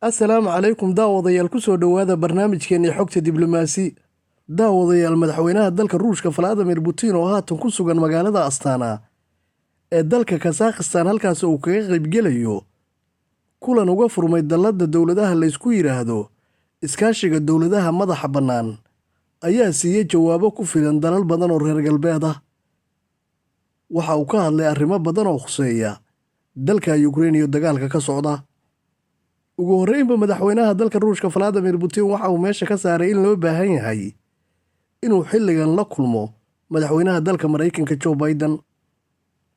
Assalaamu calaykum daawadayaal, kusoo dhowaada barnaamijkeenii xogta diblomaasi. Daawadayaal, madaxweynaha dalka Ruushka Vladimir Putin oo haatan ku sugan magaalada Astana ee dalka Kazakhstan, halkaas uu kaga qaybgelayo kulan uga furmay dalladda dowladaha laysku yidhaahdo iskaashiga dowladaha madaxa bannaan, ayaa siiyey jawaabo ku filan dalal badan oo reer galbeed ah. Waxa uu ka hadlay arrimo badan oo khuseeya dalka Ukraine iyo dagaalka ka socda. Ugu horreynba, madaxweynaha dalka Ruushka Vladimir Putin waxa uu meesha ka saaray in loo baahan yahay inuu xilligan la kulmo madaxweynaha dalka Maraykanka Joe Biden.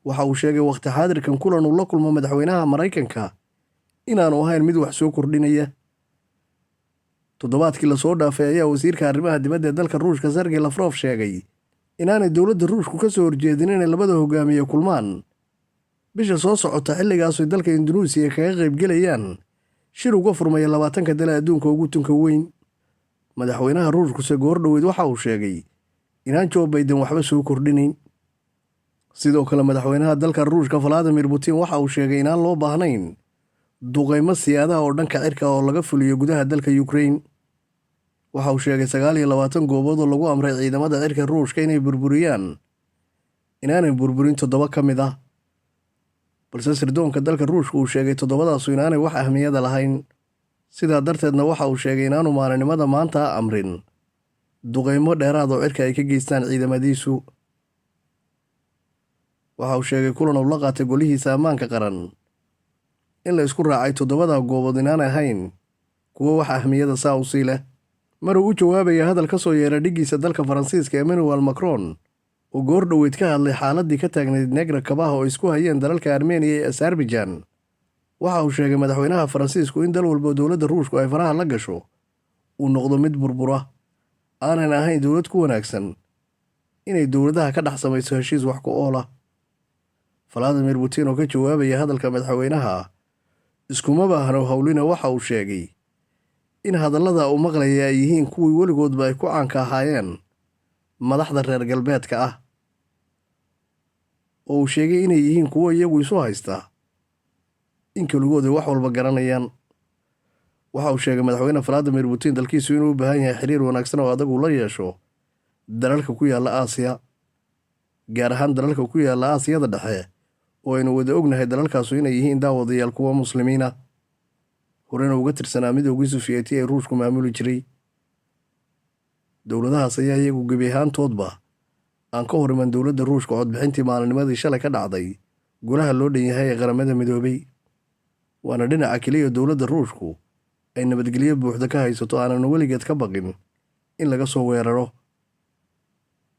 Waxa uu sheegay wakhti xaadirkan kulan uu la kulmo madaxweynaha Maraykanka inaanu ahayn mid wax soo kordhinaya. Toddobaadkii lasoo dhaafay ayaa wasiirka arrimaha dibadda ee dalka Ruushka Sergey Lavrov sheegay inaanay dowladda Ruushku ka soo horjeedin inay labada hogaamiye kulmaan bisha soo socota, xilligaasoy dalka Indunuusiya kaga qaybgelayaan shir uga furmaya 20-ka dal adduunka ugu tunka weyn. Madaxweynaha Ruushkuse goor dhoweyd waxa uu sheegay inaan Joe Biden waxba soo kordhinayn. Sidoo kale, madaxweynaha dalka Ruushka Vladimir Putin waxa uu sheegay inaan loo baahnayn duqeymo siyaadaha oo dhanka cirka oo laga fuliyo gudaha dalka Ukraine. Waxa uu sheegay 29 goobood oo lagu amray ciidamada cirka Ruushka inay burburiyaan inaanay burburin toddoba ka mid ah, balse sirdoonka dalka Ruushka uu sheegay toddobadaasu inaanay wax ahmiyada lahayn. Sidaa darteedna waxa uu sheegay inaanu maalinimada maanta amrin duqeymo dheeraad oo cirka ay ka geystaan ciidamadiisu. Waxa uu sheegay kulan uu la qaatay golihiisa ammaanka qaran in la isku raacay toddobada goobood inaanay ahayn kuwo wax ahmiyada saa u sii leh. Maruu u jawaabaya hadal ka soo yeera dhiggiisa dalka Faransiiska Emmanuel Macron oo goor dhoweyd ka hadlay xaaladdii ka taagnayd Nagorno Karabakh oo isku hayeen dalalka Armeniya iyo Azerbaijan, waxa uu sheegay madaxweynaha Faransiisku in dal walba dowladda Ruushku ay faraha la gasho uu noqdo mid burbura, aanan ahayn dowlad ku wanaagsan inay dowladaha ka dhex samayso heshiis wax ku ool ah. Vladimir Putin oo ka jawaabaya hadalka madaxweynaha iskuma baahno howlina, waxa uu sheegay in hadallada uu maqlaya ay yihiin kuwii weligoodba ay ku caanka ahaayeen madaxda reer galbeedka ah, oo uu sheegay inay yihiin kuwo iyagu isu haysta in keligood ay wax walba garanayaan. Waxa uu sheegay madaxweyne Vladimir Putin dalkiisu inuu u baahan yahay xiriir wanaagsan oo adag uu la yeesho dalalka ku yaalla Aasiya, gaar ahaan dalalka ku yaalla Aasiyada Dhexe, oo aynu wada ognahay dalalkaasu inay yihiin, daawadayaal, kuwa Muslimiina, horena uga tirsanaa Midoogii Sufiyeti ee Ruushku maamuli jiray. Dowladahaas ayaa iyagu gebi ahaantoodba aan ka hor iman dowladda Ruushka codbixintii maalinimadii shalay ka dhacday golaha loo dhan yahay ee Qaramada Midoobay, waana dhinaca keliya dowladda Ruushku ay nabadgelyo buuxda ka haysato, aanan weligeed ka baqin in laga soo weeraro,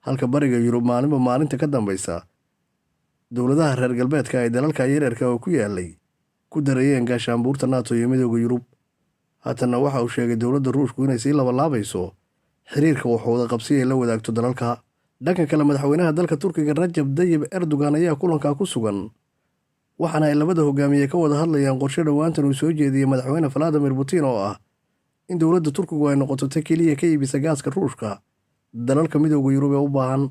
halka bariga Yurub maalinba maalinta ka dambaysa dowladaha reer galbeedka ay dalalka yaryarka oo ku yaalay ku darayeen gaashaanbuurta NATO iyo Midooda Yurub. Haatanna waxa uu sheegay dowladda Ruushku inay sii labalaabayso xiriirka waxwada qabsi ay la wadaagto dalalka. Dhanka kale, madaxweynaha dalka Turkiga Rajab Dayib Erdogan ayaa kulankaa ku sugan, waxaana ay labada hogaamiye ka wada hadlayaan qorshe dhowaantan uu soo jeediyey madaxweyne Vladimir Putin oo ah in dowladda Turkigu ay noqoto ta keliya ka iibisa gaaska Ruushka dalalka Midooda Yurub ee u baahan.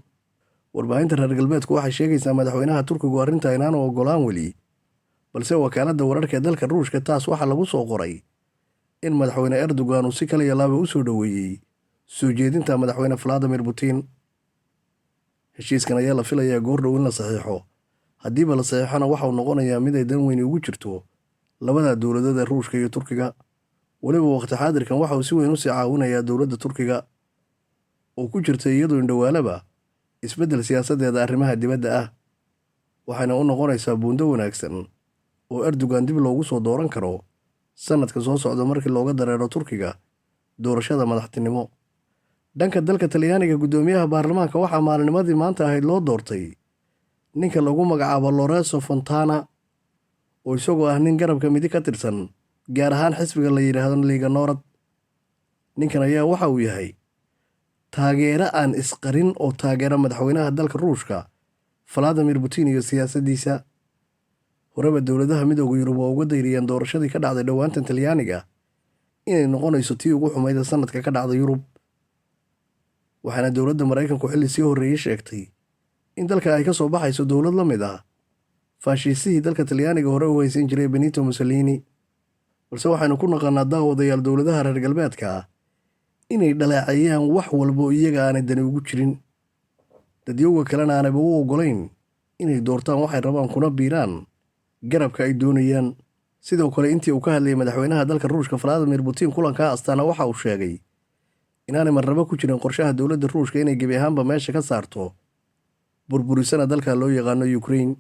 Warbaahinta reer galbeedku waxay sheegaysaa madaxweynaha Turkigu arrinta inaanu ogolaan weli, balse wakaaladda wararka ee dalka Ruushka taas waxaa lagu soo qoray in madaxweyne Erdogan uu si kaliya laaba u soo dhoweeyey soo jeedinta madaxweyne Vladimir Putin. Heshiiskan ayaa la filayaa goor dhow in la saxiixo. Haddiiba la saxiixona, waxa uu noqonayaa mid ay dan weyni ugu jirto labada dowladood ee Ruushka iyo Turkiga. Weliba waqti xaadirkan waxa uu si weyn usii caawinayaa dowladda Turkiga oo ku jirta iyadoo indhowaalaba isbeddel siyaasaddeeda arrimaha dibadda ah, waxayna u noqonaysaa buundo wanaagsan oo Erdogan dib loogu soo dooran karo sanadka soo socda markii looga dareero Turkiga doorashada madaxtinimo. Dhanka dalka Talyaaniga, guddoomiyaha baarlamaanka waxaa maalinimadii maanta ahayd loo doortay ninka lagu magacaabo Lorenzo Fontana, oo isagoo ah nin garabka midig ka tirsan, gaar ahaan xisbiga la yidhaahdo Lega Nord. Ninkan ayaa waxa uu yahay taageero aan isqarin oo taageera madaxweynaha dalka Ruushka Vladimir Putin iyo siyaasaddiisa. Horeba dowladaha Midooda Yurub waa uga dayriyeen doorashadii ka dhacday dhowaantan Talyaaniga inay noqonayso tii ugu xumayd ee sanadka ka dhacda Yurub, waxaana dowladda Maraykanku xilli sii horreeyey sheegtay in dalka ay ka soo baxayso dowlad la mid ah faashiistihii dalka Talyaaniga hore u haysan jiray Benito Mussolini. Balse waxaynu ku naqaanaa, daawadayaal, dowladaha reer galbeedka inay dhaleeceeyaan wax walbo iyaga aanay dani ugu jirin, dadyowga kalena aanayba u oggolayn inay doortaan waxay rabaan kuna biiraan garabka ay doonayaan. Sidoo kale, intii uu ka hadlayay madaxweynaha dalka Ruushka Valadimir Putin kulankaa Astaana, waxa uu sheegay inaanay marnabo ku jirin qorshaha dowladda Ruushka inay gebi ahaanba meesha ka saarto, burburisana dalka loo yaqaano Ukrain,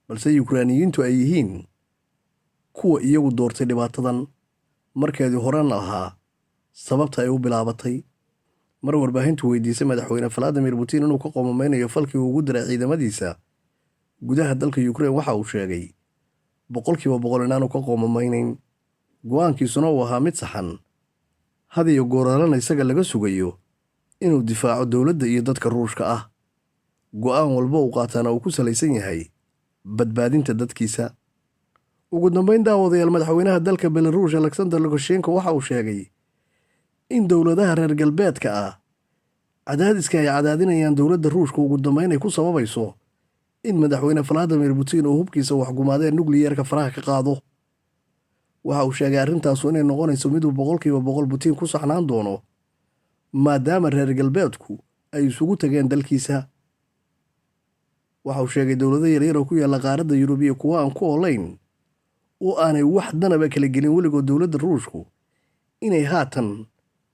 balse Yukraaniyiintu ay yihiin kuwa iyagu doortay dhibaatadan markeedii horena ahaa sababta ay u bilaabatay. Mar warbaahintu weydiisay madaxweyne Valadimir Putin inuu ka qoomameynayo falkii uu ugu diray ciidamadiisa gudaha dalka Ukrain, waxa uu sheegay 100% inaanu ka qoomameynayn, go'aankiisuna uu ahaa mid saxan, had iyo gooraalana isaga laga sugayo inuu difaaco dowladda iyo dadka Ruushka ah, go'aan walba uu qaataana uu ku salaysan yahay badbaadinta dadkiisa. Ugu dambeyn, daawadayaal, madaxweynaha dalka Belaruush Alexander Lukashenko waxa uu sheegay in dowladaha reer galbeedka ah cadaadiska ay cadaadinayaan dowladda Ruushka ugu dambeyn ay ku sababayso in madaxweyne Valadimir Putin uu hubkiisa waxgumaadee nukliyerka faraha ka qaado. Waxa uu sheegay arrintaasu inay noqonayso miduu 100% Putin ku saxnaan doono, maadaama reer galbeedku ay isugu tageen dalkiisa. Waxa uu sheegay dowlado yaryar oo ku yaalla qaaradda Yurub iyo kuwa aan ku olayn oo aanay wax danaba kala gelin weligood dowladda Ruushku inay haatan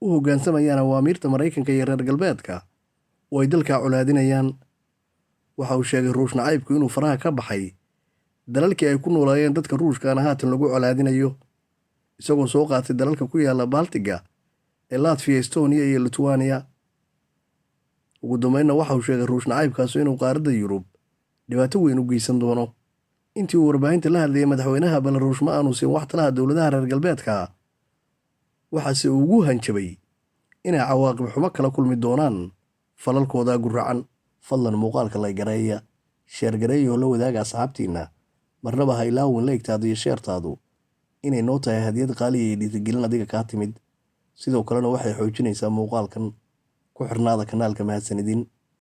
u hoggaansamayaan awaamiirta Maraykanka iyo reer galbeedka oo ay dalkaa colaadinayaan. Waxa uu sheegay Ruush nacaybku inuu faraha ka baxay dalalkii ay ku noolaayeen dadka Ruushkaana haatan lagu colaadinayo, isagoo soo qaatay dalalka ku yaalla Baltiga ee Latfiya, Estonia iyo Lithuania. Ugu dambeynna waxa uu sheegay Ruush nacaybkaasu inuu qaaradda Yurub dhibaato weyn u geysan doono. Intii uu warbaahinta la hadlayay madaxweynaha Belaruush ma aanu siin wax talaha dowladaha reer galbeedka, waxaase uu ugu hanjabay inay cawaaqib xumo kala kulmi doonaan falalkooda guracan. Fadlan muuqaalka laygareeya, sheergareeya oo la wadaaga asxaabtiinna. Marnaba ha ilaawin laygtaadu iyo sheertaadu inay noo tahay hadiyad qaaliya iyo dhiirigelin adiga kaa timid, sidoo kalena waxay xoojinaysaa muuqaalkan. Ku xirnaada kanaalka. Mahadsanidin.